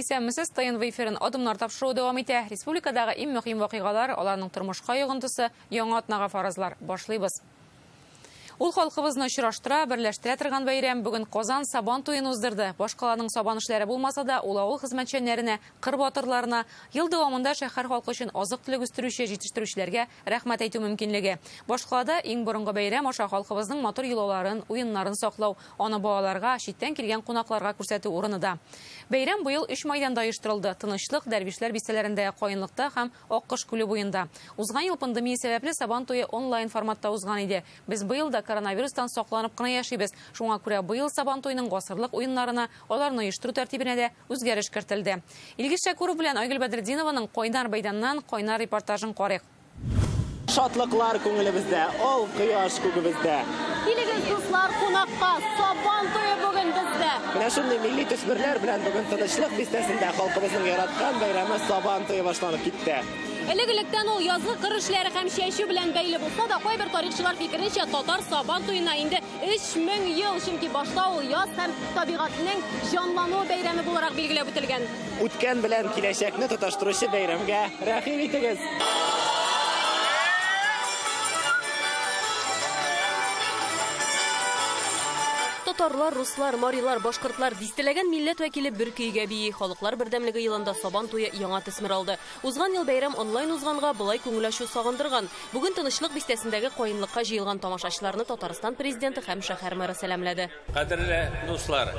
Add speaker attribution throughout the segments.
Speaker 1: Исәнмесез, ТНВ эфирын Адымнар тапшыруы дәвам итә. Республикадагы иң мөһим вакыйгалар, аларның тормышка йогынтысы, яңа атнага фаразлар. Башлыйбыз. Ул халкыбызны очраштыра, берләштерә торган бәйрәм бүген Казан Сабан туен уздырды. Башкаланың сабан эшләре булмаса да, ул авыл хезмәтчәннәренә, кыр батырларына, ел дәвамында шәһәр халкы өчен азык-төлек үстерүче, җитештерүчеләргә рәхмәт әйтү мөмкинлеге. Башкалада иң борынгы бәйрәм аша халкыбызның матур йолаларын, уеннарын саклау, аны балаларга, читтән килгән кунакларга күрсәтү урыны да. Бәйрәм быел 3 майданда оештырылды. Тынычлык, Дәрвишләр бистәләрендә, Каенлыкта һәм Аккош күле буенда. Узган ел пандемия сәбәпле Сабан туе онлайн форматта узган иде. Без быел да коронавирустан сакланып кына яшибез. Шуңа күрә быел Сабан туеның гасырлык уеннарына, аларны оештыру тәртибенә дә үзгәреш кертелде. Илгиз Шәкүров белән Айгөл Бәдретдинованың кайнар бәйданнан кайнар репортажын карыйк.
Speaker 2: Шатлыклар күңелебездә, ал кояш күгебездә.
Speaker 3: Килегез, дуслар, кунакка, Сабан туе бүген бездә.
Speaker 2: Менә шундый милли төсмерләр белән бүген Тынычлык бистәсендә халкыбызның яраткан бәйрәме Сабан туе башланып китте.
Speaker 3: Элек-электән ул язгы кыр эшләре һәм чәчү белән бәйле булса да, кайбер тарихчылар фикеренчә, татар Сабан туена инде 3000 ел, чөнки башта ул яз һәм табигатьнең җанлануы бәйрәме буларак билгеләп үтелгән.
Speaker 2: Үткән белән киләчәкне тоташтыручы бәйрәмгә рәхим итегез!
Speaker 3: Татарлар, руслар, марилар, башкортлар дистәләгән милләт вәкиле бер көйгә бии. Халыклар бердәмлеге елында Сабан туе яңа төсмер алды. Узган ел бәйрәм онлайн узганга болай күңел ачу сагындырган. Бүген Тынычлык бистәсендәге каенлыкка җыелган тамашачыларны Татарстан президенты һәм шәһәр мэры сәламләде.
Speaker 4: Кадерле дуслар,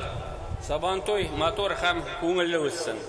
Speaker 4: Сабан туй матур һәм күңелле үтсен.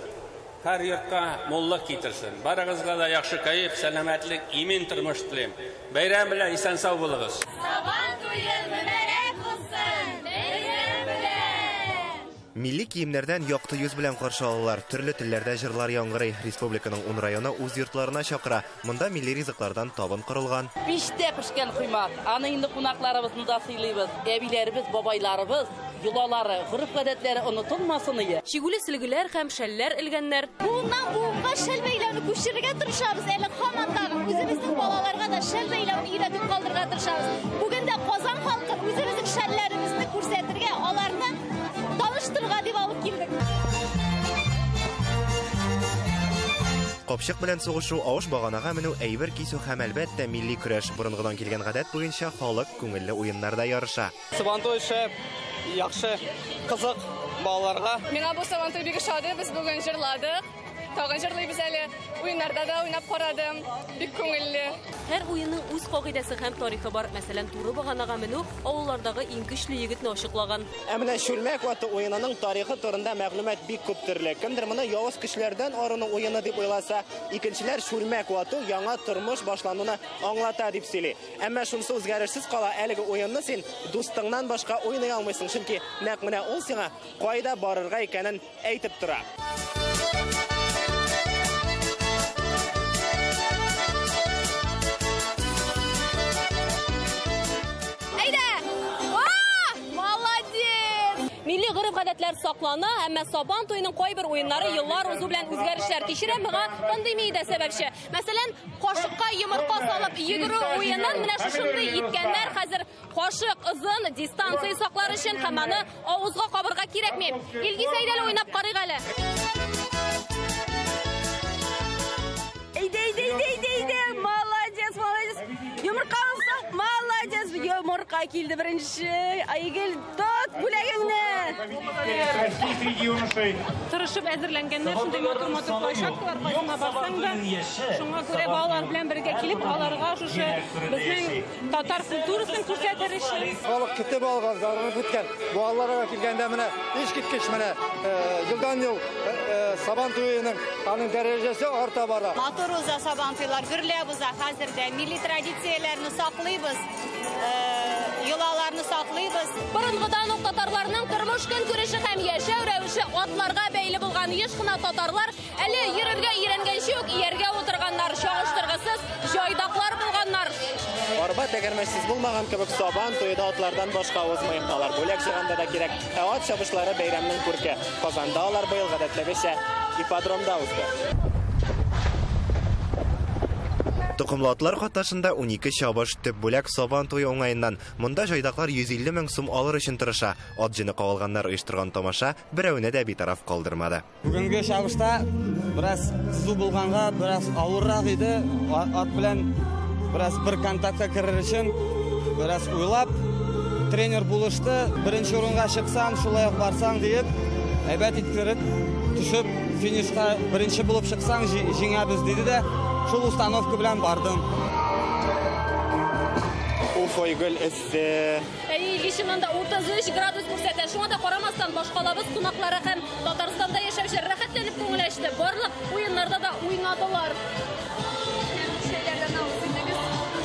Speaker 4: Һәр йортка муллык китерсен. Барыгызга да яхшы кәеф, сәламәтлек, имин тормыш телим. Бәйрәм белән исән-сау булыгыз.
Speaker 5: Сабан туе мөбарәк булсын! Бәйрәм белән!
Speaker 6: Милли киемнәрдән якты йөз белән каршы алалар. Төрле телләрдә җырлар яңгырый. Республиканың 10 районы үз йортларына чакыра. Монда милли ризыклардан табын корылган.
Speaker 7: Пиштә пешкән коймак. Аны инде кунакларыбызны да сыйлыйбыз. Әбиләребез, бабайларыбыз йолалары, гореф-гадәтләре онытылмасын ие.
Speaker 3: Чигүле сөлгеләр һәм шәлләр элгәннәр.
Speaker 8: Буыннан буынга шәл бәйләүне күчерергә тырышабыз. Әле һаман тагын үзебезнең балаларга да шәл бәйләүне өйрәтеп калдырырга тырышабыз. Бүген дә Казан халкын үзебезнең шәлләребезне күрсәтергә, аларны таныштырырга дип алып килдек.
Speaker 6: Капчык белән сугышу, авыш баганага менү, әйбер кисү һәм әлбәттә милли көрәш. Борынгыдан килгән гадәт буенча халык күңелле уеннарда ярыша.
Speaker 9: Сабантуй шәп, яхшы, кызык балаларга.
Speaker 10: Миңа бу Сабантуй бик ошады. Без бүген җырладык, тагын җырлыйбыз әле. Уеннарда да уйнап карадым. Бик күңелле.
Speaker 3: Һәр уенның үз кагыйдәсе һәм тарихы бар. Мәсәлән, туры баганага менү авыллардагы иң көчле егетне ачыклаган.
Speaker 2: Ә менә чүлмәк вату уенының тарихы турында мәгълүмат бик күп төрле. Кемдер моны явыз көчләрдән арыну уены дип уйласа, икенчеләр чүлмәк вату яңа тормыш башлануны аңлата дип сөйли. Әмма шунысы үзгәрешсез кала, әлеге уенны син дустыңнан башка уйный алмыйсың, чөнки нәкъ менә ул сиңа кайда барырга икәнен әйтеп тора.
Speaker 3: Әйдә! Молодец! Милли гореф-гадәтләр саклана, әмма Сабан туеның кайбер уеннары еллар узу белән үзгәрешләр кичерә. Моңа пандемия дә сәбәпче. Мәсәлән, кашыкка йомырка салып йөгерү уенын менә шушындый иткәннәр. Хәзер кашык озын, дистанция саклар өчен һәм аны авызга кабырга кирәкми. Илгиз, әйдә әле уйнап карыйк әле.
Speaker 11: Әйдә, әйдә, әйдә, әйдә, әйдә. Молодец, молодец. Йомырка алсаң, молодец. Йомырка килде беренче. Айгөл, тот бүләгеңне.
Speaker 10: Тырышып әзерләнгәннәр, шундый матур-матур площадкалар, кайсына барсаң да, шуңа күрә балалар белән бергә килеп, аларга шушы безнең татар культурасын күрсәтер өчен.
Speaker 12: Халык көтеп алган, зарыгып үткән. Балаларга килгәндә менә искиткеч менә елдан-ел Сабан туеның аның дәрәҗәсе арта бара.
Speaker 8: Матур уза Сабан туйлар, гөрләп уза хәзер дә. Милли традицияләрне саклыйбыз, йолаларны саклыйбыз.
Speaker 3: Борынгыдан ук татарларның тормыш көнкүреше һәм яшәү рәвеше атларга бәйле булган. Еш кына татарлар әле йөрергә өйрәнгәнче үк ияргә утырганнар, чагыштыргысыз җайдаклар булганнар.
Speaker 2: Арба тәгәрмәчсез булмаган кебек Сабан туе да атлардан башка узмый. Алар бүләк җыйганда да кирәк. Ә ат чабышлары бәйрәмнең күрке. Казанда алар быел гадәттәгечә ипподромда узды.
Speaker 6: Токымлы атлар катнашында 12 чабыш, төп бүләк Сабан туе уңаеннан. Монда җайдаклар 150 мең сум алыр өчен тырыша. Ат җене кагылганнар оештырган тамаша берәүне дә битараф калдырмады.
Speaker 9: Бүгенге чабышта бераз кызу булганга бераз авыррак иде. Ат белән бераз бер контактка керер өчен бераз уйлап, тренер булышты. Беренче урынга чыксаң, шулай ук барсаң диеп, әйбәт иттереп төшеп, финишка беренче булып чыксаң, җиңәбез диде дә, шул установка белән бардым.
Speaker 2: Уф, Айгөл, эссе.
Speaker 3: Әйе, чыннан да 33 градус күрсәтә. Шуңа да карамастан башкалабыз кунаклары һәм Татарстанда яшәүчеләр рәхәтләнеп күңел ачты. Барлык уеннарда да уйнадылар.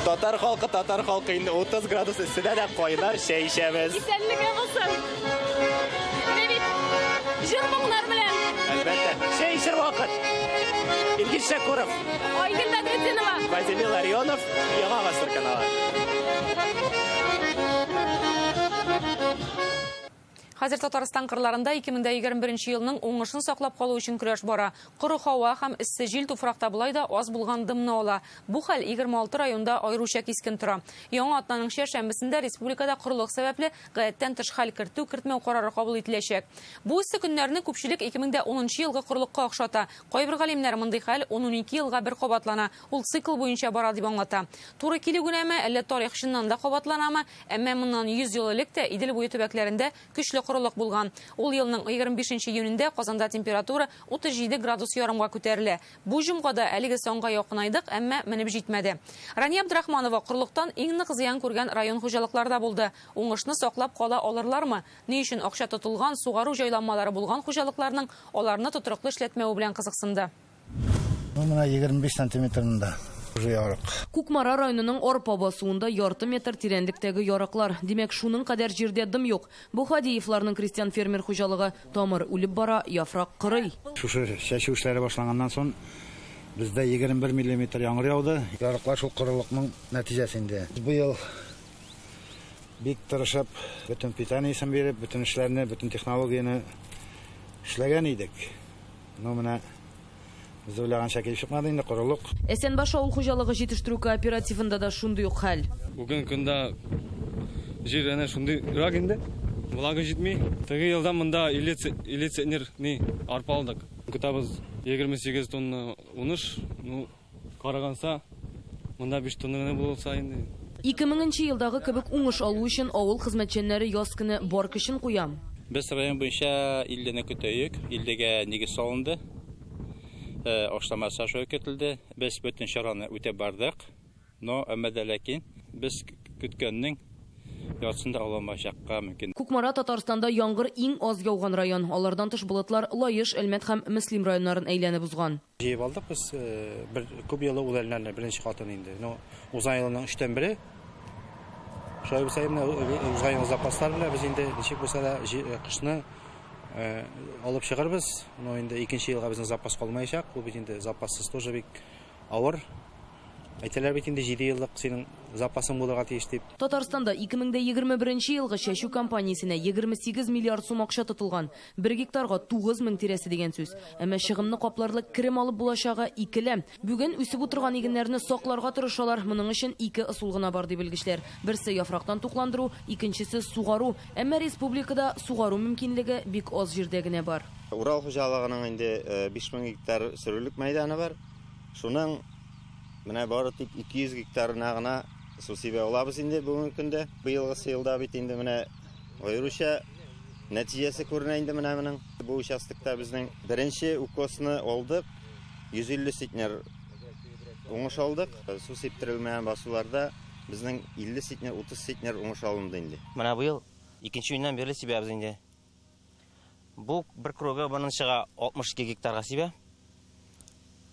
Speaker 2: Татар халкы, татар халкы инде 30 градус эсседә дә кайнар чәй эчәбез.
Speaker 3: Исәнлеге булсын. Менә бит җыр моңнар белән.
Speaker 2: Әлбәттә, чәй эчер вакыт. Илгиз Шәкуров,
Speaker 3: Айгөл Бәдретдинова.
Speaker 2: Василий Ларионов, Яңа Гасыр каналы.
Speaker 1: Хәзер Татарстан кырларында 2021 елның уңышын саклап калу өчен көрәш бара. Коры һава һәм эссе җил туфракта болай да аз булган дымны ала. Бу хәл 26 районда аеруча кискен тора. Яңа атнаның чәршәмбесендә республикада корылык сәбәпле гадәттән тыш хәл кертү кертмәү карары кабул ителәчәк. Бу эссе көннәрне күпчелек 2010 елгы корылыкка охшата. Кайбер галимнәр мондый хәл 10-12 елга бер кабатлана. Ул цикл буенча бара дип аңлата. Туры килү генәме, әллә тарих чыннан да кабатланамы? Әмма моннан 100 ел элек тә Идел буе төбәкләрендә көчле корылык булган. Ул елның 25 июнендә Казанда температура 37 градус ярымга күтәрелә. Бу җомгада әлеге санга якынайдык, әмма менеп җитмәде. Рания Абдрахманова корылыктан иң нык зыян күргән район хуҗалыкларда булды. Уңышны саклап кала алырлармы? Ни өчен акча тотылган, сугару җайланмалары булган хуҗалыкларның аларны тотрыклы эшләтмәве белән кызыксынды.
Speaker 13: Менә 25 сантиметрында уже ярык.
Speaker 14: Кукмара районының Арпа басуында ярты метр тирәнлектәге ярыклар. Димәк, шуның кадәр җирдә дым юк. Бу Хадиевларның крестьян фермер хуҗалыгы. Тамыр үлеп бара, яфрак кырый.
Speaker 13: Шушы чәчү эшләре башланганнан соң бездә 21 миллиметр яңгыр яуды. Ярыклар шул корылыкның нәтиҗәсе инде. Быел бик тырышып, бөтен питаниесен биреп, бөтен эшләрне, бөтен технологияне эшләгән идек. Ну, менә без уйлаганча килеп чыкмады инде корылык.
Speaker 14: Әсәнбаш авыл хуҗалыгы җитештерү кооперативында да шундый ук хәл.
Speaker 15: Бүген көндә җир әнә шундыйрак инде. Влага җитми. Теге елда монда 50 центнер ни арпа алдык. Көтәбез 28 тонна уңыш. Ну, караганса, монда 5 тонна гына булса инде.
Speaker 14: 2000 елдагы кебек уңыш алу өчен авыл хезмәтчәннәре яз көне бар көчен куя.
Speaker 16: Без район буенча 50-не көтәйек. 50-гә нигез салынды. Ашламасы аша көтелде. Без бөтен чараны үтеп бардык. Но әмма дә ләкин без көткәннең яртысын да ала алмаячакка мөмкин.
Speaker 14: Кукмара Татарстанда яңгыр иң аз яуган район. Алардан тыш болытлар Лаеш, Әлмәт һәм Мөслим районнарын әйләнеп узган.
Speaker 17: Җыеп алдык без бер күп еллык үләннәрне беренче катын инде. Но узган елның 1/3. Шулай булса, менә узган ел запаслар белән без инде ничек булса да кышны алып чыгарбыз. Но инде икенче елга безнең запас калмаячак. Ул бит инде запассыз тоже бик авыр. Әйтәләр бит инде 7 еллык синең запасың булырга тиеш дип.
Speaker 14: Татарстанда 2021 елгы чәчү кампаниясенә 28 миллиард сум акча тотылган. 1 гектарга 9000 тирәсе дигән сүз. Әмма чыгымны капларлык керем алып булачагы икеле. Бүген үсеп утырган игеннәрне сакларга тырышалар. Моның өчен ике ысул гына бар ди белгечләр. Берсе яфрактан тукландыру, икенчесе сугару. Әмма республикада сугару мөмкинлеге бик аз җирдә генә бар.
Speaker 18: Урал хуҗалыгының инде 5000 гектар сөрүлек мәйданы бар. Шуның менә бары тик 200 гектарына гына су сибә алабыз инде бүгенге көндә. Быелгысы елда бит инде менә аеруча нәтиҗәсе күренә инде менә моның. Бу участокта безнең беренче укосны алдык, 150 центнер уңыш алдык. Су сиптерелмәгән басуларда безнең 50 центнер, 30 центнер уңыш алынды инде.
Speaker 19: Менә быел икенче июньнән бирле сибәбез инде. Бу бер кругы моның чыга 62 гектарга сибә.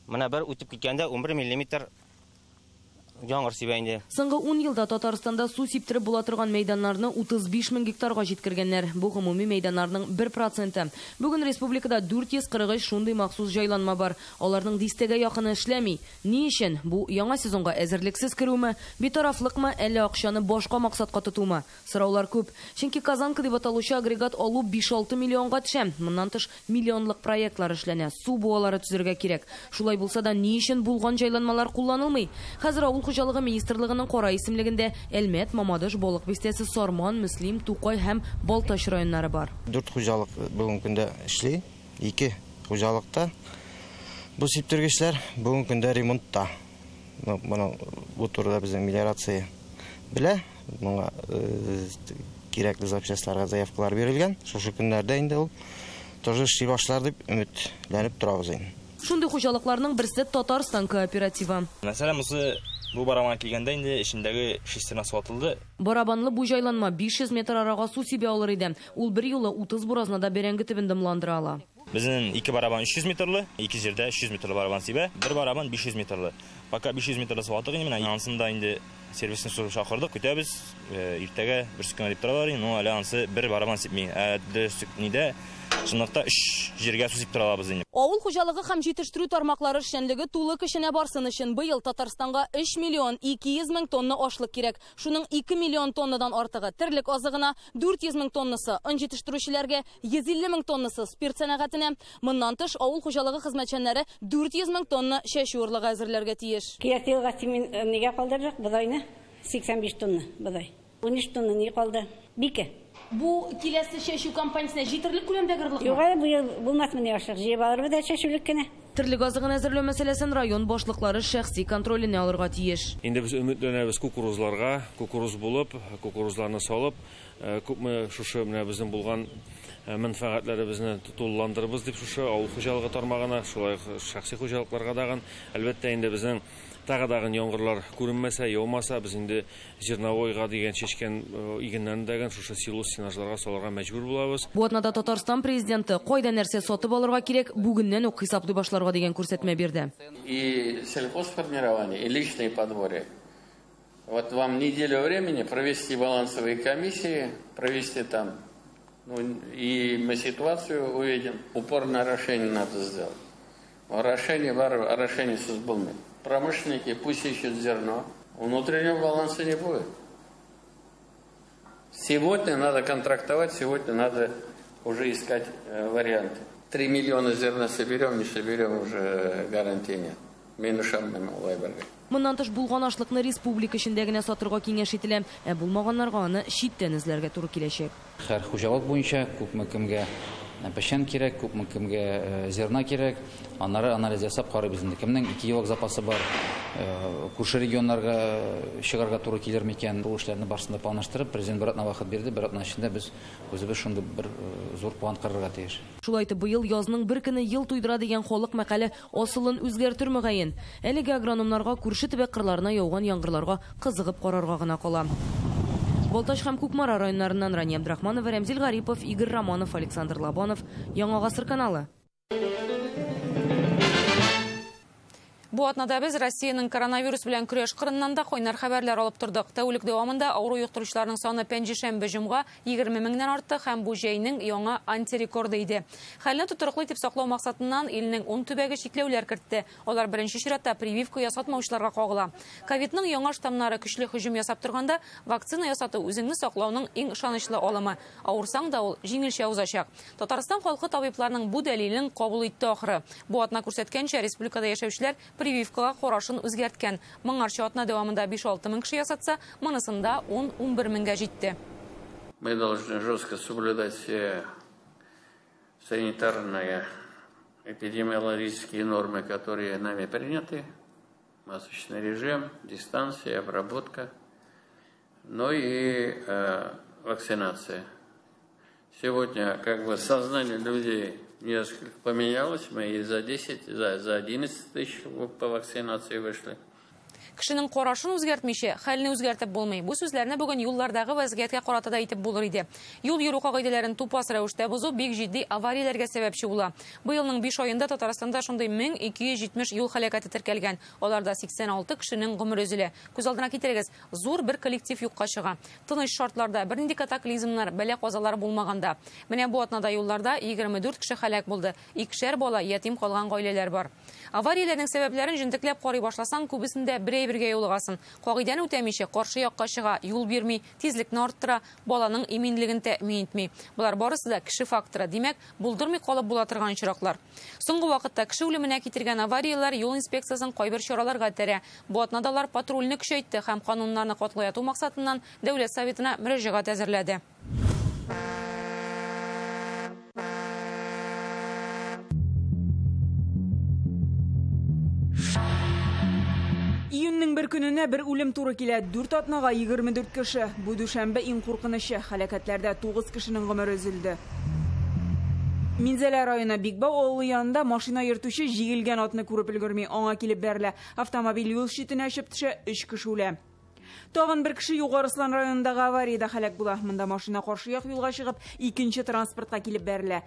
Speaker 19: Менә бер үтеп киткәндә 11 миллиметр яңгыр сибә инде.
Speaker 14: Соңгы 10 елда Татарстанда су сиптереп була торган мәйданнарны 35 мең гектарга җиткергәннәр. Бу гомуми мәйданнарның 1%. Бүген республикада 443 шундый махсус җайланма бар. Аларның дистәгә якыны эшләми. Ни өчен? Бу яңа сезонга әзерлексез керүме, битарафлыкмы, әллә акчаны башка максатка тотумы? Сораулар күп. Чөнки Казанка дип аталучы агрегат алу 5-6 миллионга төшә. Моннан тыш миллионлык проектлар эшләнә. Су буалары төзергә кирәк. Шулай булса да, ни өчен булган җайланмалар кулланылмый? Хәзер Авыл хуҗалыгы министрлыгының кара исемлегендә Әлмәт, Мамадыш, Балык Бистәсе, Сарман, Мөслим, Тукай һәм Балтач районнары бар.
Speaker 20: 4 хуҗалык бүгенге көндә эшли, 2 хуҗалыкта бу сиптергечләр бүгенге көндә ремонтта. Моны бу турыда безнең мелиорация белә. Моңа кирәкле запчастьларга заявкалар бирелгән. Шушы көннәрдә инде ул тоже эшли башлар дип өметләнеп торабыз инде.
Speaker 14: Шундый хуҗалыкларның берсе Татарстан кооперативы.
Speaker 21: Мәсәлән, бусы бу барабанга килгәндә инде эчендәге шестерня ватылды.
Speaker 14: Барабанлы бу җайланма 500 метр арага су сибә алыр иде. Ул бер юлы 30 буразнада бәрәңге төбен дымландыра ала.
Speaker 21: Безнең 2 барабан 300 метрлы, 2 җирдә 300 метрлы барабан сибә, бер барабан 500 метрлы. Пока 500 метрлы ватык инде, менә ансын да инде сервисны чакырдык, көтәбез. Иртәгә бер көнгә дип торалар, но әле ансы бер барабан сипми. Ә дөрес нидә? Чынлыкта 3 җиргә су сиптера алабыз инде.
Speaker 3: Авыл хуҗалыгы һәм җитештерү тармаклары эшчәнлеге тулы көченә барсын өчен быел Татарстанга 3 миллион 200 мең тонна ашлык кирәк. Шуның 2 миллион тоннадан артыгы терлек азыгына, 400 мең тоннасы он җитештерүчеләргә, 150 мең тоннасы спирт сәнәгатенә. Моннан тыш авыл хуҗалыгы хезмәтчәннәре 400 мең тонна чәчү орлыгы әзерләргә тиеш.
Speaker 22: Киләсе елга нигә калдырдык бодайны? 85 тонна бодай. 13 тонна ни калды? Бике.
Speaker 3: Бу киләсе чәчү кампаниясенә җитерлек күләмдәге орлыкмы?
Speaker 22: Юк, әле бу булмас менә ашлык җыеп алырбыз да чәчүлек кенә.
Speaker 14: Терлек азыгын әзерләү мәсьәләсен район башлыклары шәхси контроленә алырга тиеш.
Speaker 23: Инде без өметләнәбез кукурузларга, кукуруз булып, кукурузларны салып, күпме шушы менә безнең булган мәнфәгатьләребезне тулыландырырбыз дип шушы авыл хуҗалыгы тармагына, шулай ук шәхси хуҗалыкларга дагын, әлбәттә инде безнең тагы дагын яңгырлар күренмәсә, яумаса, без инде зерновойга дигән чәчкән игеннәрне дагын шушы силос сенажларга салырга мәҗбүр булабыз.
Speaker 14: Бу атнада Татарстан президенты кайда нәрсә сатып алырга кирәк, бүгеннән үк хисаплый башларга дигән күрсәтмә бирде.
Speaker 4: И сельхозформирование, и личные подворья. Вот вам неделю времени провести балансовые комиссии, провести там, ну, и мы ситуацию увидим. Упор на орошение надо сделать. Орошение, орошение с булмый. Промышленники пусть ищут зерно. Внутреннего баланса не будет. Сегодня надо контрактовать, сегодня надо уже искать варианты. 3 миллиона зерна соберем, не соберем, уже гарантии нет.
Speaker 14: Моннан тыш булган ашлыкны республика эчендә генә сатырга киңәш ителә, ә булмаганнарга аны читтән эзләргә туры киләчәк.
Speaker 24: Һәр хуҗалык буенча күпме кемгә печән кирәк, күпме кемгә зерна кирәк, аннары анализ ясап карыйбыз инде. Кемнең 2 еллык запасы бар, күрше регионнарга чыгарга туры килер микән? Бу эшләрне барысын да планлаштырып, президент бер атна вакыт бирде, бер атна эчендә без үзебез шундый бер зур план корырга тиеш.
Speaker 14: Шулай итеп, быел язның бер көне ел туйдыра дигән халык мәкале асылын үзгәртер мөгаен. Әлеге агрономнарга күрше төбәк кырларына яуган яңгырларга кызыгып карарга гына кала. Балтач һәм Кукмара районнарыннан Рания Абдрахманова, Рәмзил Гарипов, Игорь Романов, Александр Лобанов, Яңа Гасыр каналы.
Speaker 1: Бу атнада без Россиянең коронавирус белән көрәш кырыннан да кайнар хәбәрләр алып тордык. Тәүлек дәвамында авыру йоктыручыларның саны пәнҗешәмбе җомга 20 меңнән артты һәм бу җәйнең яңа антирекорды иде. Хәлне тотрыклы итеп саклау максатыннан илнең 10 төбәге чикләүләр кертте. Алар беренче чиратта прививка ясатмаучыларга кагыла. Ковидның яңа штаммнары көчле һөҗүм ясап торганда вакцина ясату үзеңне саклауның иң ышанычлы алымы. Авырсаң да ул җиңелчә узачак. Татарстан халкы табибларның бу дәлилен кабул итте ахры. Бу атна күрсәткәнчә, республикада яшәүчеләр прививкага карашын үзгәрткән. Моңарчы атна дәвамында 5-6 мең кеше ясатса, монысында 10-11 меңгә җитте.
Speaker 4: Мы должны жестко соблюдать все санитарные эпидемиологические нормы, которые нами приняты. Масочный режим, дистанция, обработка, ну и вакцинация. Сегодня как бы сознание людей несколько поменялось, мы и за 10, за 11 тысяч по вакцинации вышли.
Speaker 1: Кешенең карашын үзгәртмичә, хәлне үзгәртеп булмый. Бу сүзләрне бүген юллардагы вазгыятькә карата да әйтеп булыр иде. Юл йөрү кагыйдәләрен тупас рәвештә бозу бик җитди аварияләргә сәбәпче була. Быелның 5 аенда Татарстанда шундый 1270 юл һәлакәте теркәлгән. Аларда 86 кешенең гомере өзелә. Күз алдына китерегез, зур бер коллектив юкка чыга. Тыныч шартларда бернинди катаклизмнар, бәла-казалар булмаганда. Менә бу атнада юлларда 24 кеше һәлак булды. Икешәр бала ятим калган гаиләләр бар. Аварияләрнең сәбәпләрен җентекләп карый башласаң, күбесендә бер бергә юлыгасың. Кагыйдәне үтәмичә каршы якка чыга, юл бирми, тизлекне арттыра, баланың иминлеген тәэмин итми. Болар барысы да кеше факторы, димәк, булдырмый калып була торган очраклар. Соңгы вакытта кеше үлеменә китергән аварияләр юл инспекциясен кайбер чараларга этәрә. Бу атнада алар патрульне көчәйтте һәм кануннарны катгыяту максатыннан Дәүләт Советына мөрәҗәгать әзерләде.
Speaker 5: Июньнең бер көненә бер үлем туры килә. 4 атнага 24 кеше. Бу дүшәмбе иң куркынычы. Һәлакәтләрдә 9 кешенең гомере өзелде. Минзәлә районы Бикбау авылы янында машина йөртүче җигелгән атны күреп өлгерми, аңа килеп бәрелә. Автомобиль юл читенә очып төшә, 3 кеше үлә. Тагын бер кеше Югары Ослан районындагы авариядә һәлак була. Монда машина каршы як юлга чыгып, икенче транспортка килеп бәрелә.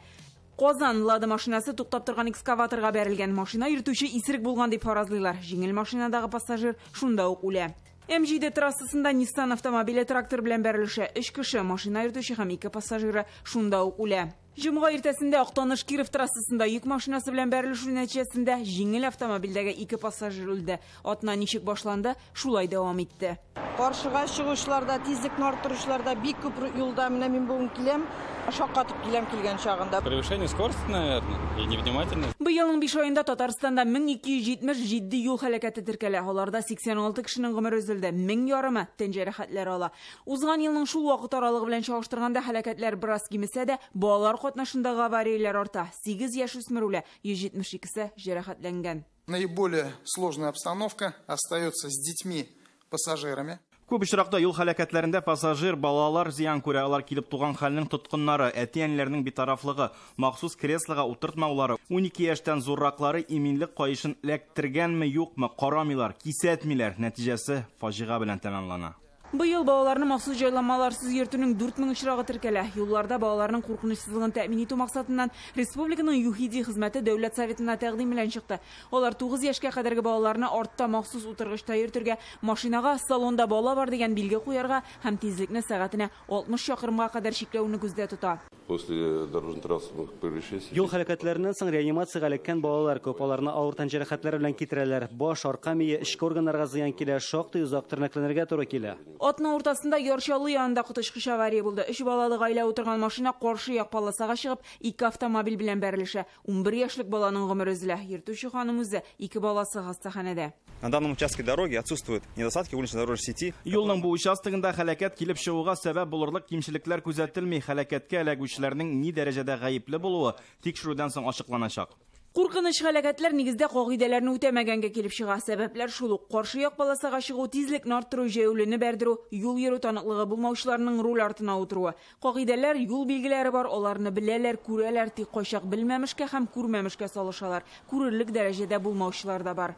Speaker 5: Казан Лада машинасы туктап торган экскаваторга бәрелгән. Машина йөртүче исерек булган дип фаразлыйлар. Җиңел машинадагы пассажир шунда ук үлә. М7 трассасында Nissan автомобиле трактор белән бәрелешә. 3 кеше, машина йөртүче һәм 2 пассажиры шунда ук үлә. Җомга иртәсендә Актаныш Киров трассасында йөк машинасы белән бәрелешү нәтиҗәсендә җиңел автомобильдәге 2 пассажир үлде. Атна ничек башланды, шулай дәвам итте.
Speaker 7: Каршыга чыгучыларда, тизлекне арттыручыларда бик күп юлда менә мин бүген киләм, шаккатып киләм килгән чагында.
Speaker 10: Превышение скорости, наверное, и невнимательность.
Speaker 5: Быелның 5 аенда Татарстанда 1270 җитди юл һәлакәте теркәлә. Аларда 86 кешенең гомере өзелде, 1500 тән җәрәхәтләре ала. Узган елның шул вакыт аралыгы белән чагыштырганда һәлакәтләр бераз кимесә дә, балалар катнашындагы аварияләр арта. 8 яшүсмер үлә, 172-се җәрәхәтләнгән.
Speaker 11: Наиболее сложная обстановка остается с детьми, пассажирами.
Speaker 25: Күп очракта юл һәлакәтләрендә пассажир балалар зыян күрә, алар килеп туган хәлнең тоткыннары, әти-әниләрнең битарафлыгы, махсус креслога утыртмаулары, 12 яшьтән зурраклары иминлек каешын эләктергәнме, юкмы, карамыйлар, кисәтмиләр. Нәтиҗәсе фаҗига белән тәмамлана.
Speaker 5: Быел балаларны махсус җайланмаларсыз йөртүнең 4000 очрагы теркәлә. Юлларда балаларның куркынычсызлыгын тәэмин итү максатыннан республиканың ЮХИДИ хезмәте Дәүләт Советына тәкъдим белән чыкты. Алар 9 яшькә кадәрге балаларны артта махсус утыргычта йөртергә, машинага салонда бала бар дигән билге куярга һәм тизлекне сәгатенә 60 чакрымга кадәр чикләүне күздә тота.
Speaker 26: После дорожно-транспортных происшествий.
Speaker 27: Юл һәлакәтләреннән соң реанимациягә эләккән балалар күп, аларны авыр тән җәрәхәтләре белән китерәләр. Баш, арка мие, эчке органнарга зыян килә, шактый озак тернәкләнергә туры килә.
Speaker 5: Атна уртасында Яр Чаллы янында коточкыч авария булды. 3 балалы гаилә утырган машина каршы як полосага чыгып, 2 автомобиль белән бәрелешә. 11 яшьлек баланың гомере өзелә. Йөртүче ханым үзе, 2 баласы хастаханәдә.
Speaker 28: На данном участке дороги отсутствуют недостатки уличной дорожной сети.
Speaker 25: Юлның бу участогында һәлакәт килеп чыгуга сәбәп булырлык кимчелекләр күзәтелми. Һәлакәткә эләгүчеләрнең ни дәрәҗәдә гаепле булуы тикшерүдән соң ачыкланачак.
Speaker 5: Куркыныч һәлакәтләр нигездә кагыйдәләрне үтәмәгәнгә килеп чыга. Сәбәпләр шул ук: каршы як полосага чыгу, тизлекне арттыру, җәяүлене бәрдерү, юл йөрү таныклыгы булмаучыларның руль артына утыруы. Кагыйдәләр, юл билгеләре бар, аларны беләләр, күрәләр, тик кайчак белмәмешкә һәм күрмәмешкә салышалар. Күрерлек дәрәҗәдә булмаучылар да бар.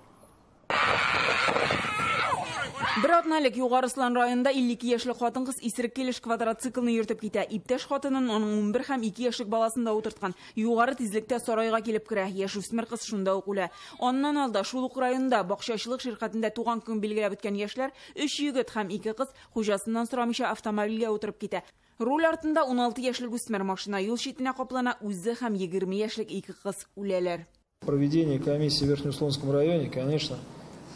Speaker 5: Бер атна элек Югары Ослан районында 52 яшьлек хатын-кыз исерек килеш квадроциклны йөртеп китә. Иптәш хатынын аның 11 һәм 2 яшьлек баласын да утырткан. Югары тизлектә сарайга килеп керә. Яшүсмер кыз шунда ук үлә. Аннан алда шул ук районда бакчачылык ширкәтендә туган көн билгеләп үткән яшьләр 3 егет һәм 2 кыз хуҗасыннан сорамыйча автомобильгә утырып китә. Руль артында 16 яшьлек үсмер машина юл читенә каплана, үзе һәм 20 яшьлек 2 кыз үләләр.
Speaker 29: Проведение комиссии в Верхнеуслонском районе, конечно,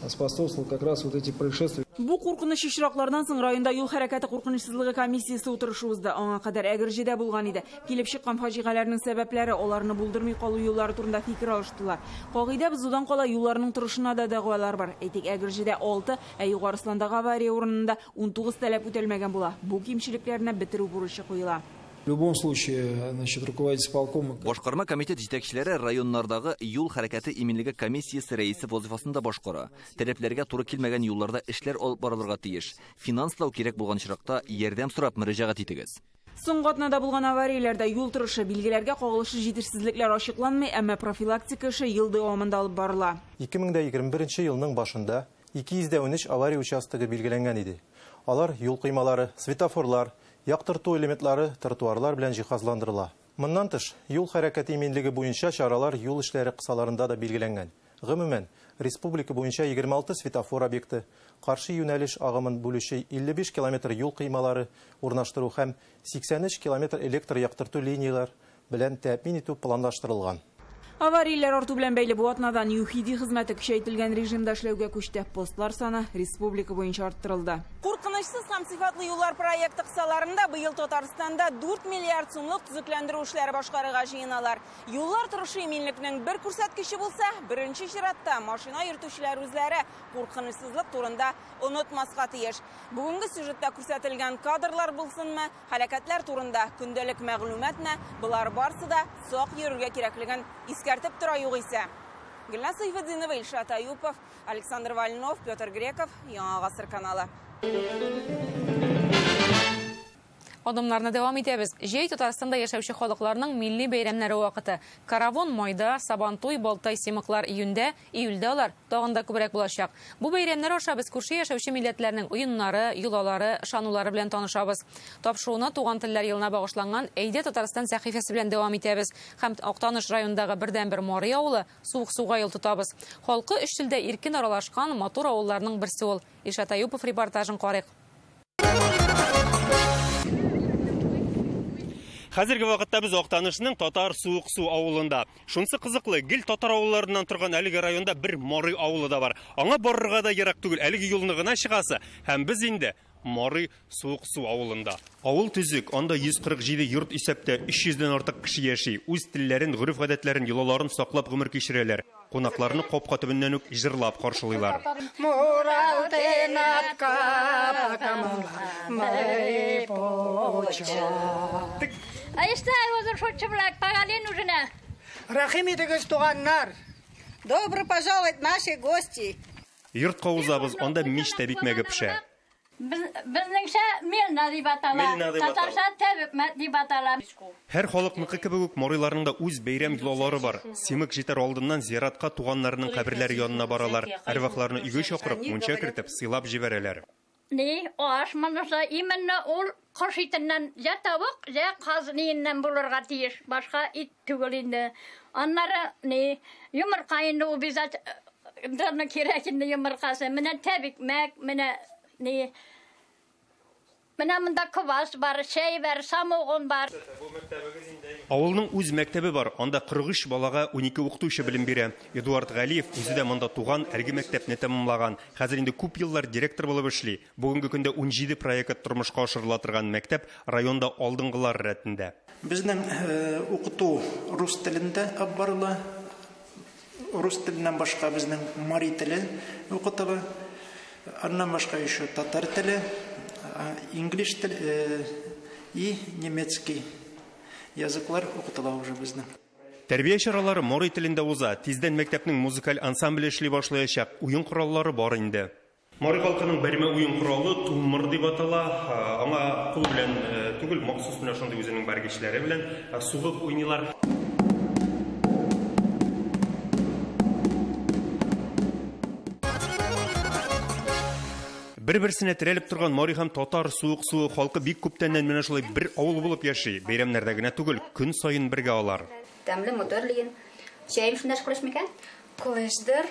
Speaker 29: способствовало как раз вот эти происшествия.
Speaker 5: Бу куркыныч очраклардан соң районда юл хәрәкәте куркынычсызлыгы комиссиясе утырышы узды. Аңа кадәр Әгерҗедә булган иде. Килеп чыккан фаҗигаләрнең сәбәпләре, аларны булдырмый калу юллары турында фикер алыштылар. Кагыйдә бозудан кала юлларның торышына да дәгъвалар бар. Әйтик, Әгерҗедә 6, ә Югары Осландагы авария урынында 19 таләп үтәлмәгән була. Бу кимчелекләрне бетерү бурычы куела.
Speaker 29: В любом случае, значит, руководитель полкома.
Speaker 30: Башкарма комитет җитәкчеләре районнардагы юл хәрәкәте иминлеге комиссиясе рәисе вазифасын да башкара. Таләпләргә туры килмәгән юлларда эшләр алып барылырга тиеш. Финанслау кирәк булган очракта ярдәм сорап мөрәҗәгать итегез.
Speaker 5: Соңгы атнада булган аварияләрдә юл торышы, билгеләргә кагылышлы җитешсезлекләр ачыкланмый, әмма профилактика эше ел дәвамында алып барыла.
Speaker 31: 2021 елның башында
Speaker 2: 213 авария участогы билгеләнгән иде. Алар юл коймалары, светофорлар, яктырту элементлары, тротуарлар белән җиһазландырыла. Моннан тыш, юл хәрәкәте иминлеге буенча чаралар юл эшләре кысаларында да билгеләнгән. Гомумән, республика буенча 26 светофор объекты, каршы юнәлеш агымын бүлүче 55 километр юл коймалары урнаштыру һәм 83 километр электр яктырту линияләр белән тәэмин итү планлаштырылган.
Speaker 5: Аварияләр арту белән бәйле бу атнадан ЮХИДИ хезмәте көчәйтелгән режимда эшләүгә күчте. Постлар саны республика буенча арттырылды. Куркынычсыз һәм сыйфатлы юллар проекты кысаларында быел Татарстанда 4 миллиард сумлык төзекләндерү эшләре башкарырга җыеналар. Юллар торышы иминлекнең бер күрсәткече булса, беренче чиратта машина йөртүчеләр үзләре куркынычсызлык турында онытмаска тиеш. Бүгенге сюжетта күрсәтелгән кадрлар булсынмы, һәлакәтләр турында көндәлек мәгълүматмы, болар барсы да сак йөрергә кирәклеген искәртеп тора югыйсә. Гөлназ Сайфетдинова, Илшат Аюпов, Александр Вольнов, Петр Греков, Яңа Гасыр каналы.
Speaker 1: Адымнарны дәвам итәбез. Җәй Татарстанда яшәүче халыкларның милли бәйрәмнәре вакыты. Каравон майда, Сабантуй, Балтай, Симыклар июньдә, июльдә алар тагын да күбрәк булачак. Бу бәйрәмнәр аша без күрше яшәүче милләтләрнең уеннары, йолалары, ышанулары белән танышабыз. Тапшыруны туган телләр елына багышланган Әйдә Татарстан сәхифәсе белән дәвам итәбез. Һәм Актаныш районындагы бердәнбер мари авылы Суык-Суга юл тотабыз. Халкы өч телдә иркен аралашкан матур авылларның берсе ул. Илшат Аюпов репортажын карыйк.
Speaker 6: Хәзерге вакытта без Актанышның Татар Суык-Су авылында. Шунсы кызыклы, гел татар авылларыннан торган әлеге районда бер мари авылы да бар. Аңа барырга да ерак түгел, әлеге юлны гына чыгасы. Һәм без инде Мари Суык-Су авылында. Авыл төзек, анда 147 йорт исәптә 300дән артык кеше яши. Үз телләрен, гореф-гадәтләрен, йолаларын саклап гомер кичерәләр. Кунакларны капка төбеннән үк җырлап каршылыйлар.
Speaker 8: Рәхим итегез, туганнар!
Speaker 9: Добро пожаловать, наши гости!
Speaker 6: Йортка узабыз, анда мич тә бикмәге пешә.
Speaker 12: Безнеңчә мелна дип атала, татарча тәбикмәк дип атала.
Speaker 6: Һәр халыкныкы кебек үк мариларның да үз бәйрәм йолалары бар. Симык җитәр алдыннан зиратка туганнарының каберләре янына баралар. Әрвахларны өйгә чакырып, мунча кертеп, сыйлап җибәрәләр.
Speaker 12: Ни, аш монысы именно ул кош итеннән я тавык, я каз ниеннән булырга тиеш. Башка ит түгел инде. Аннары ни, йомырка инде ул обязательно кирәк инде йомыркасы. Менә тәбикмәк, менә ни, менә монда квас бар, чәй бар, самогон бар.
Speaker 6: Авылның үз мәктәбе бар. Анда 43 балага 12 укытучы белем бирә. Эдуард Галиев үзе дә монда туган, әлеге мәктәпне тәмамлаган. Хәзер инде күп еллар директор булып эшли. Бүгенге көндә 17 проект тормышка ашырыла торган мәктәп районда алдынгылар рәтендә.
Speaker 13: Безнең укыту рус телендә алып барыла. Рус теленнән башка безнең мари теле укытыла. Аннан башка еще татар теле, инглиш теле и немецкий языклар укытыла уже безнең.
Speaker 6: Тәрбия чаралары мари телендә уза. Тиздән мәктәпнең музыкаль ансамбле эшли башлаячак. Уен кораллары бар инде. Мари халкының бәрмә уен коралы тумыр дип атала. Аңа кул белән түгел, махсус менә шундый үзенең бәргечләре белән сугып уйныйлар. Бер-берсенә терәлеп торган мари һәм татар Суык-Суы халкы бик күптәннән менә шулай бер авыл булып яши. Бәйрәмнәрдә генә түгел, көн саен бергә алар.
Speaker 15: Тәмле мотор леген. Чәем шунда кулеш микән? Кулешдер.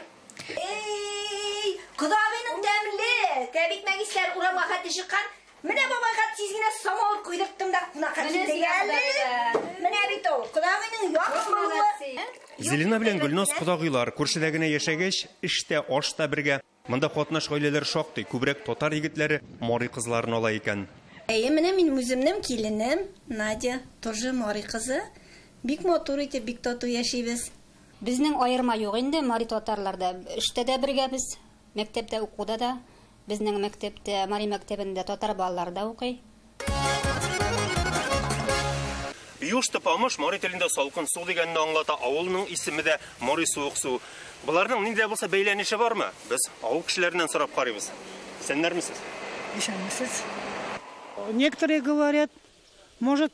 Speaker 9: Эй, кодагыйның тәмле. Тәбикмәк исләр урамга хәтле чыккан. Менә бабайга тиз генә самавыр куйдырттым да кунакка килде әле. Менә бит ул, кодагыйның яхшы.
Speaker 6: Зелена белән Гөлназ кодагыйлар күршедә генә яшәгәч, эштә, ашта бергә. Монда катнаш гаиләләр шактый, күбрәк татар егетләре мари кызларын ала икән.
Speaker 16: Әйе, менә мин үземнең киленем Надя, тоже мари кызы. Бик матур итеп, бик тату яшибез.
Speaker 15: Безнең аерма юк инде мари татарларда. Эштә дә бергә без, мәктәптә укуда да. Безнең мәктәптә, мари мәктәбендә татар балалары да укый.
Speaker 6: Биюш тапамыш мари телендә салкын су дигәнне аңлата. Авылның исеме дә Мари Суык-Су. Буларның нинди булса бәйләнеше бармы? Без авыл кешеләреннән сорап карыйбыз. Исәннәрмесез?
Speaker 17: Исәнмесез. Некоторые говорят, может,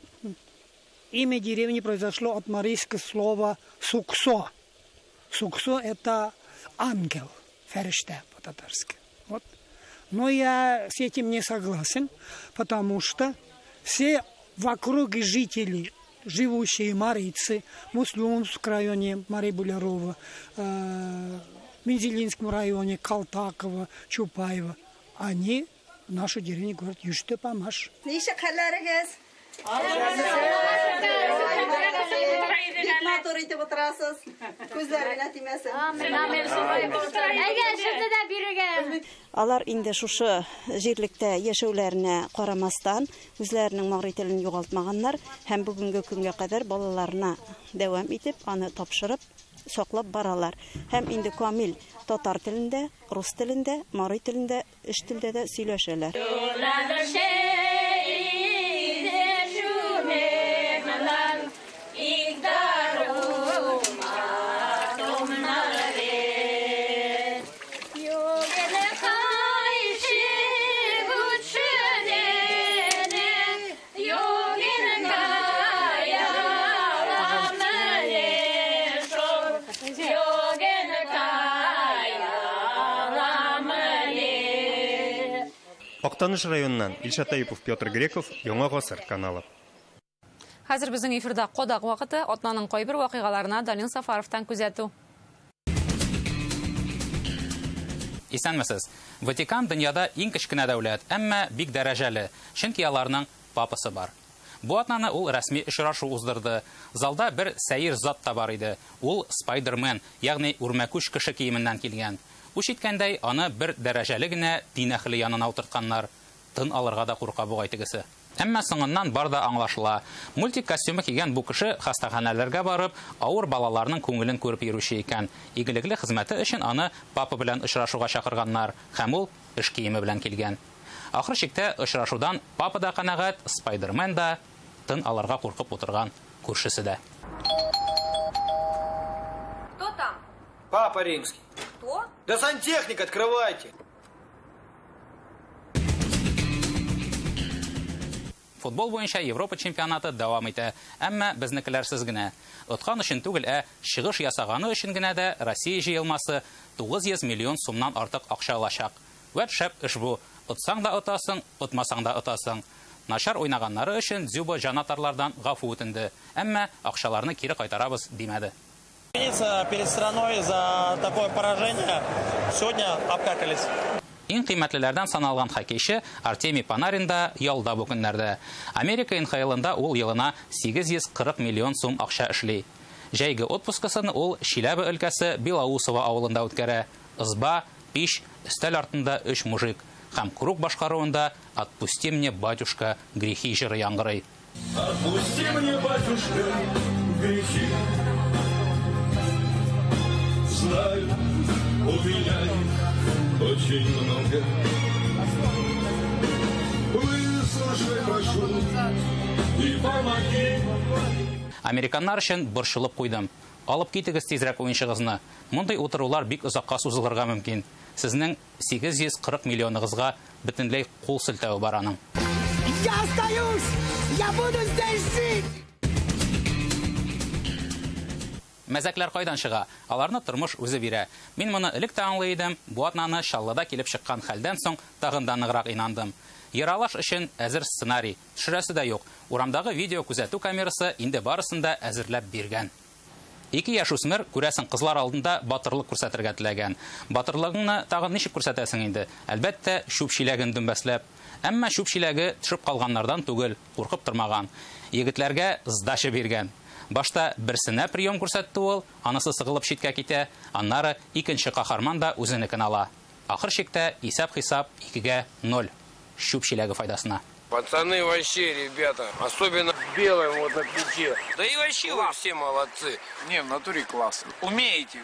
Speaker 17: имя деревни произошло от марийского слова «суксо». Суксо – это ангел, фәрештә по-татарски. Вот. Но я с этим не согласен, потому что все вокруг жители, живущие марийцы, в Муслюмском районе Марии Булярова, в Мензелинском районе Калтакова, Чупаева, они в нашу деревню говорят «Юштепамаш».
Speaker 3: Алар инде шушы җирлектә яшәүләренә карамастан үзләренең мари телен югалтмаганнар һәм бүгенге көнгә кадәр балаларына дәвам итеп, аны тапшырып, саклап баралар. Һәм инде камил татар телендә, рус телендә, мари телендә, өч телдә дә сөйләшәләр.
Speaker 6: Актаныш районыннан Илшат Әюпов, Петр Греков, Яңа Гасыр каналы.
Speaker 1: Хәзер безнең эфирда кодак вакыты, атнаның кайбер вакыйгаларына Данил Сафаровтан күзәтү.
Speaker 10: Исәнмесез. Ватикан дөньяда иң кечкенә дәүләт, әмма бик дәрәҗәле, чөнки аларның папасы бар. Бу атнаны ул рәсми очрашу уздырды. Залда бер сәер зат та бар иде. Ул Спайдермен, ягъни үрмәкүч кеше киеменнән килгән. Үч иткәндәй, аны бер дәрәҗәле генә дин әһеле янына утыртканнар. Тын алырга да курка бугай тегесе. Әмма соңыннан бар да аңлашыла. Мультик костюмы кигән бу кеше хастаханәләргә барып, авыр балаларның күңелен күреп йөрүче икән. Игелекле хезмәте өчен аны папа белән очрашуга чакырганнар, һәм ул эш киеме белән килгән. Ахыр чиктә очрашудан папа да канәгать, Спайдермен да, тын алырга куркып утырган күршесе дә.
Speaker 4: Кто там?
Speaker 14: Папа Римский.
Speaker 4: Кто?
Speaker 14: Да сантехник, открывайте!
Speaker 10: Футбол буенча Европа чемпионаты дәвам итә, әмма безнекеләрсез генә. Откан өчен түгел, ә чыгыш ясаганы өчен генә дә Россия җыелмасы 900 миллион сумнан артык акча алачак. Вәт шәп эш бу. Отсаң да отасың, отмасаң да отасың. Начар уйнаганнары өчен Дзюба җанатарлардан гафу үтенде, әмма акчаларны кире кайтарабыз димәде.
Speaker 18: Перед страной за такое поражение сегодня обкакались.
Speaker 10: Иң кыйммәтлеләрдән саналган хоккейчы Артемий Панарин да ялда бу көннәрдә. Америка НХЛында ул елына 840 миллион сум акча эшли. Җәйге отпускасын ул Чиләбе өлкәсе Белоусово авылында үткәрә. Ызба, пич, өстәл артында 3 мужик һәм круг башкаруында «Отпусти мне, батюшка, грехи» җыры яңгырый.
Speaker 19: Отпусти мне, батюшка, грехи. Знаю, у меня их очень много. Выслушай, прошу, и помоги.
Speaker 10: Американнар өчен борчылып куйдым. Алып китегез тизрәк уенчыгызны. Мондый утырулар бик озакка сузылырга мөмкин. Сезнең 840 миллионыгызга бөтенләй кул селтәве бар аның.
Speaker 8: Я остаюсь! Я буду здесь жить!
Speaker 10: Мәзәкләр кайдан чыга? Аларны тормыш үзе бирә. Мин моны элек тә аңлый идем. Бу атнаны Чаллыда килеп чыккан хәлдән соң тагын да ныграк инандым. Ералаш өчен әзер сценарий, төшерәсе дә юк. Урамдагы видео күзәтү камерасы инде барысын да әзерләп биргән. Ике яшүсмер, күрәсең, кызлар алдында батырлык күрсәтергә теләгән. Батырлыгыңны тагын ничек күрсәтәсең инде? Әлбәттә, чүп чиләген дөмбәсләп. Әмма чүп чиләге төшеп калганнардан түгел, куркып тормаган. Егетләргә сдача биргән. Башта берсенә прием күрсәтте ул, анысы сыгылып читкә китә, аннары икенче каһарман да үзенекен ала. Ахыр чиктә исәп-хисап 2-0. Чүп чиләге файдасына.
Speaker 20: Пацаны вообще, ребята, особенно белым вот на плече. Да и вообще вы все молодцы.
Speaker 11: Не, в натуре класс. Умеете,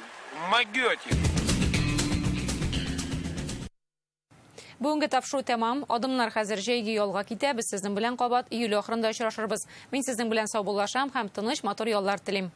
Speaker 11: могете.
Speaker 1: Бүгенге тапшыру тәмам. Адымнар хәзер җәйге ялга китә. Без сезнең белән кабат июль ахырында очрашырбыз. Мин сезнең белән саубуллашам һәм тыныч, матур яллар телим.